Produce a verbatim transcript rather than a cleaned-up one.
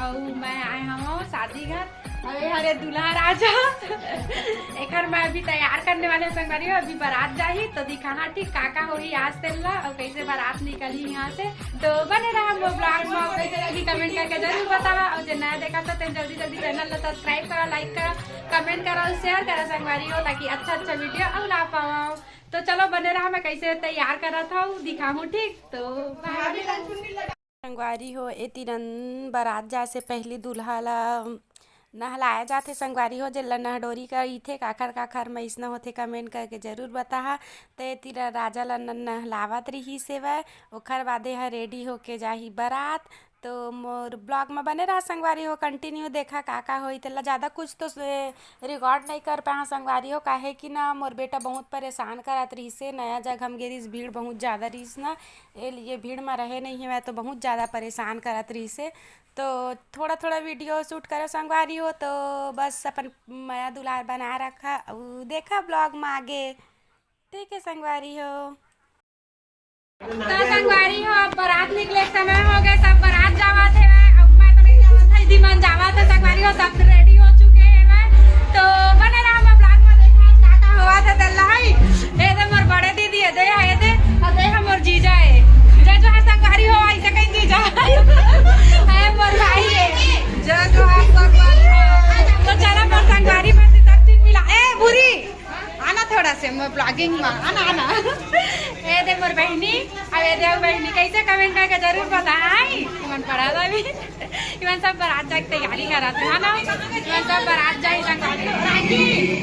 अउ मैं आए हवं शादी घर। अउ ये हरे दूल्हा राजा। एकर मैं अभी तैयार करने वाले हवं संगवारी हो, अभी बारात जाही तो दिखाहा ठीक का का होही आज तेन ला अउ कैसे बारात निकलही यहाँ से। तो बने रहा मोर vlog में, कैसे लगी comment करके जरूर बताहा। अउ जे नया देखा तो तेन जल्दी जल्दी channel ला subscribe करा, like करा, comment करा अउ share करा संगवारी हो, ताकि अच्छा अच्छा video अउ ला पावव। तो चलो बने रहा, मैं कैसे तैयार करत हूँ दिखाहूँ ठीक। तो bye। संगवारी हो, ए तिरन बारात जाए से पहली दूल्हा ला नहलाया जाथे संगवारी हो, जेला नहडोरी कहिथे। काखर काखर में अइसना होथे comment करके जरूर बताहा। ते तिरन राजा ला न-, नहलावत रिहिस हेवय, ओखर बाद एहा ready होके जाही बारात। तो मोर vlog में बने रहा संगवारी हो, continue देखा का का होही तेला। ज़्यादा कुछ तो से record नहीं कर पाए संगवारी हो, काहे कि ना मोर बेटा बहुत परेशान करत रिहिस हे, नया जगह में गे रिहिस, भीड़ बहुत ज़्यादा रिहिस ना, ए लिए भीड़ में रहे नहीं हेवय तो बहुत ज़्यादा परेशान करत रिहिस हे। तो थोड़ा थोड़ा video shoot करो संगवारी हो, तो बस अपन मया दुलार बनाए रखा अउ देखा vlog में आगे। ठीक है संगवारी हो। तो संगवारी हो, अब बारात निकले के समय हो गए, सब बारात जावत हे। अब मैं तो नहीं जावत हे, दीदी मन जावत हे संगवारी हो, सब ready हो चुके हैं। तो बने रहा, मैं vlog में देखा का का होवत हे तेला। ए दे मोर बड़े दीदी, ए दे, ए दे, ए दे हमर जीजा है। जय जोहार संगवारी हो, ऐसे कहीं जीजा है, मोर भाई है। जय जोहार संगवारी हो। तो चला मोर संगवारी मन से सब चीज मिला। ए बुरी, आना थोड़ा से मोर vlogging में, आना, आना। ए दे मोर बहिनी, अब ए दे बहिनी, कैसे comment करके जरूर बताहा। इमन पड़ा था अभी, इमन सब बारात जाके तैयारी करत हे ना, इमन सब बारात जाए संगवारी।